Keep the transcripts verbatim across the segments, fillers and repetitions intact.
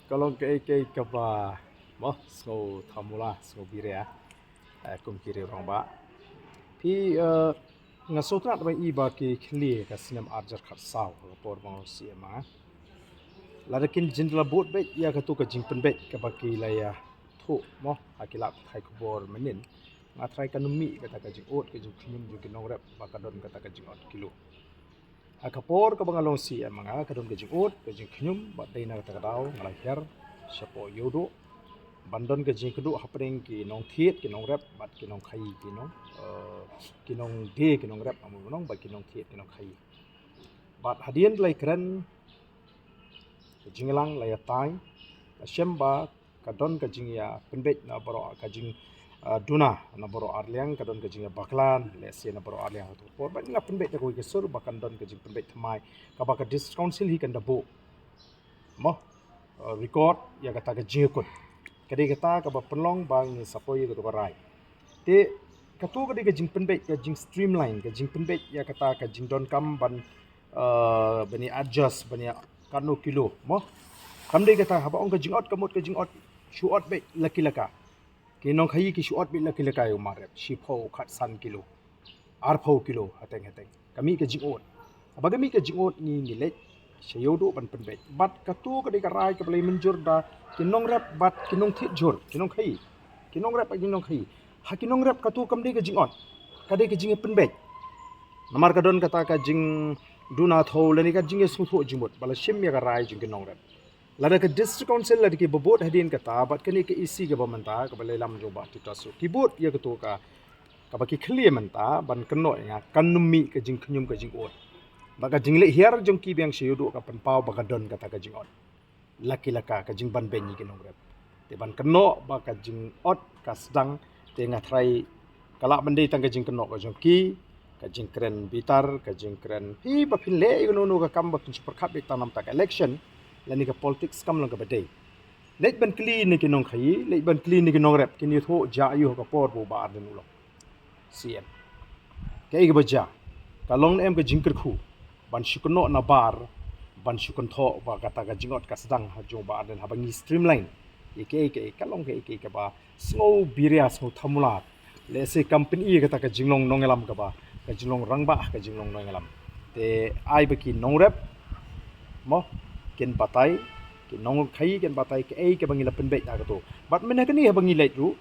Ka long kaei kaei kaba, mo, sngew thamula, sngew biria, eh, kum ki rangbah. Phi, eh, nga sngewtynnat ba i ba ki khlieh ka snem arjar khatsaw, ka por ba nga C M, ah. Lada kin jin la bud beit ïa katu ka jingpynbeit kaba ki la ïathuh, mo, ha ki lad pathai khubor mynnin. Nga tharai kan ym mih kata ka jingud, ka jingkhñium jong ki nongrep ba ka don kata ka jingot kilo. Ha ka por kaba nga long C M nga, ka don ka jingud, ka jingkhñium, bad dei na kata ka daw nga la hiar shapoh Ïewduh ban don ka jingkynduh hapdeng ki nongthied, ki nongrep, bad ki nongkhaïi, ki nong, eh, ki nongdie, ki nongrep, amo nong, bad ki nongthied, ki nongkhaïi. Bad hadien la ïakren, ka jingïalang la ïatai, la shem ba ka don ka jingïapynbeit na baroh, ka jing, ah, duna na baroh arliang, ka don ka jingïabakla lehse na baroh arliang. Hato por ba nga pynbeit da kawei ka sur ba kan don ka jingpynbeit thymmai kaba ka District Council hi kan da buh, mo, ah, record ïa kata ka jingïakut. Ka dei kata kaba pynlong ba ngi sa poi ïa katu ka rai. Te katu ka dei ka jingpynbeit, ka jingstreamline, ka jingpynbeit ïa kata ka jingdonkam ban, ah, ban ïa adjust, ban ïa katno kilo, mo. Kam dei kata haba ong ka jingot, ka mut ka jingot shu ot beit la ki la ka. Ki nongkhaïi ki shu ot beit la ki la ka ïa u marep, shiphew, khatsan kilo, arphew kilo, hateng hateng. Ka mih ka jingot. Haba ka mih ka jingot ngi, ngi leit sha Ïewduh ban pynbeit. Bad katu ka dei ka rai kaba la ïamynjur da ki nongrep bad ki nongthied jhur, ki nongkhaïi. Ki nongrep bad ki nongkhaïi. Ha ki nongrep katu kam dei ka jingot, ka dei ka jingïapynbeit. Namar ka don kata ka jingduna thew lane ka jingïasngewthuh jingmut ba la shim ïa ka rai jong ki nongrep. Lada ka District Council, lada ki ba bud hadien kata, bad kane ka E C kaba mynta, kaba la ïalam jong Bah Titus Soh, ki bud ïa katu ka, kaba ki khlieh mynta ban kynnoh ïa nga, kan ym mih ka jingkhñium, ka jingud. Bad ka jingleit hiar jong ki biang sha Ïewduh ka pynpaw ba ka don kata ka jingot la ki la ka, ka jingbanbeiñ ïa ki nongrep. Te ban kynnoh ba ka jingot ka sdang, te nga tharai ka lah ban dei tang ka jingkynnoh ka jong ki, ka jingkren bitar, ka jingkren, hi ba phin leh ïa kano kano ka kam ba phin shu pyrkhat beit tang namar ka election, lane ka politics kam long kaba dei. Leit ban kylli na ki nongkhaïi, leit ban kylli na ki nongrep, kin ïathuh jia aiu ha ka por ba u Bah Ardent u long C M. Kaei kaba jia, ka long ne em ka jingkyrkhu ban shu kynnoh na bar, ban shu kynthoh ba kata ka jingot ka sdang ha jong u Bah Ardent, haba ngi streamline ïa kaei kaei, ka long kaei kaei kaba sngew biria, sngew thamula. Lehse kam pyn-i kata ka jinglong nongïalam kaba, ka jinglong rangbah, ka jinglong nongïalam. Te ai ba ki nongrep, mo, kin batai, ki nongkhaïi kin batai kaei kaba ngi la pynbeit ha katu. Bad mynta kane haba ngi leit ruh,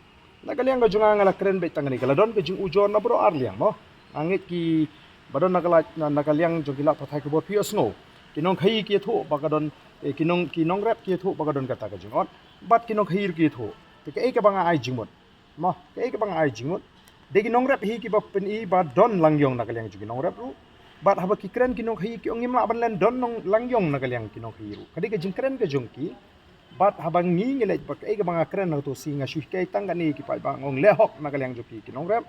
na ka liang ka jong nga, nga la kren beit tang kane, ka la don ka jingujor na baroh arliang, mo. Nga ngeit ki ba don na ka la, na, na ka liang jong ki lad pathai khubor phi ïohsngew. Ki nongkhaïi ki ïathuh ba ka don, eh, ki nong, ki nongrep ki ïathuh ba ka don kata ka jingot. Bad ki nongkhaïi ruh ki ïathuh. Te kaei kaba nga ai jingmut, mo, kaei kaba nga ai jingmut, dei ki nongrep hi kiba pyn-i ba don langïong na ka liang jong ki nongrep ruh. Bad haba ki kren ki nongkhaïi ki ong ngim lah ban len don nong langïong na ka liang ki nongkhaïi ruh. Ka dei ka jingkren ka jong ki. Bad haba ngi, ngi leit, bad kaei kaba nga kren ha kato sngi, nga shu hikai tang kane ki paidbah, nga ong leh hok na ka liang jong phi ki nongrep,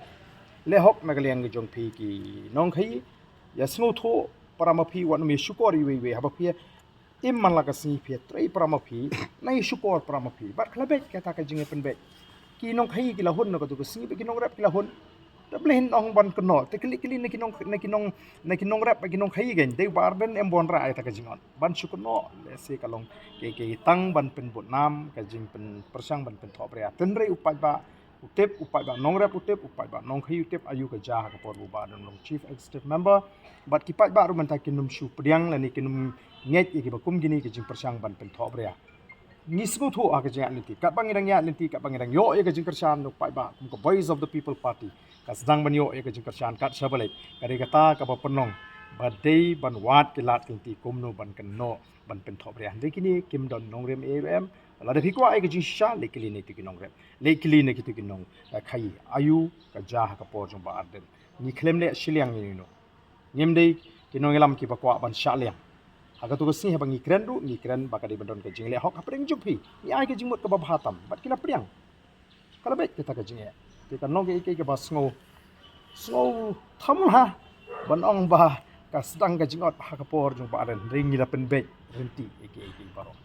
leh hok na ka liang jong phi ki nongkhaïi. Ïa sngewthuh para ma phi, wat nym ïa shukor iwei iwei. Haba phi im man la ka sngi, phi ïatrei para ma phi, nang ïa shukor para ma phi. Bad ka la beit kata ka jingïapynbeit. Ki nongkhaïi ki la hun na kato ka sngi, bad ki nongrep ki la hun. Te balei ngin ong ban kynnoh? Te kylli, kylli na ki nong, na ki nong, na ki nongrep, na ki nongkhaïi kein. Dei u Bah Ardent em ba wanrah ïa kata ka jingot ban shu kynnoh. Lehse ka long kaei kaei tang ban pynbud nam, ka jingpynpyrshang ban pynthohbria. Hynrei u paidbah u tip, u paidbah nongrep u tip, u paidbah nongkhaïi u tip aiu ka jia ha ka por ba u Bah Ardent u long Chief Executive Member. Bad ki paidbah ruh mynta kin ym shu pdiang lane kin ym ngeit ïa kiba kum kine ki jingpyrshang ban pynthohbria. Ngi sngewthuh ha ka jingïaid lynti. Katba ngi dang ïaid lynti, katba ngi dang ïoh ïa ka jingkyrshan na u paidbah kum ka Voice of the People Party, ka sdang ban ïoh ïa ka jingkyrshan kat shaba leit. Ka dei kata kaba pynlong ba dei ban wad ki lad ki lynti kumno ban kynnoh, ban pynthohbria. Hynrei kine kim don nongrim ei ei ruh em. Lada phi kwah ïa ka jingshisha, leit kylli na kito ki nongrep, leit kylli na kito ki nong, eh, khaïi. Aiu ka jia ha ka por jong Bah Ardent? Ngi khlem leh shiliang ïano ïano. Ngim dei ki nongïalam kiba kwah ban shah liang. Ha kato ka sngi haba ngi kren ruh, ngi kren ba ka dei ban don ka jingleh hok hapdeng jong phi. Ngi ai ka jingmut kaba bha tam, bad ki la pdiang. Ka la beit kata ka jingeh. Te kan long kaei kaei kaba sngew, sngew thamula ban ong ba ka sdang ka jingot ha ka por jong Bah Ardent, hynrei ngi la pynbeit lynti ïa kiei kiei baroh.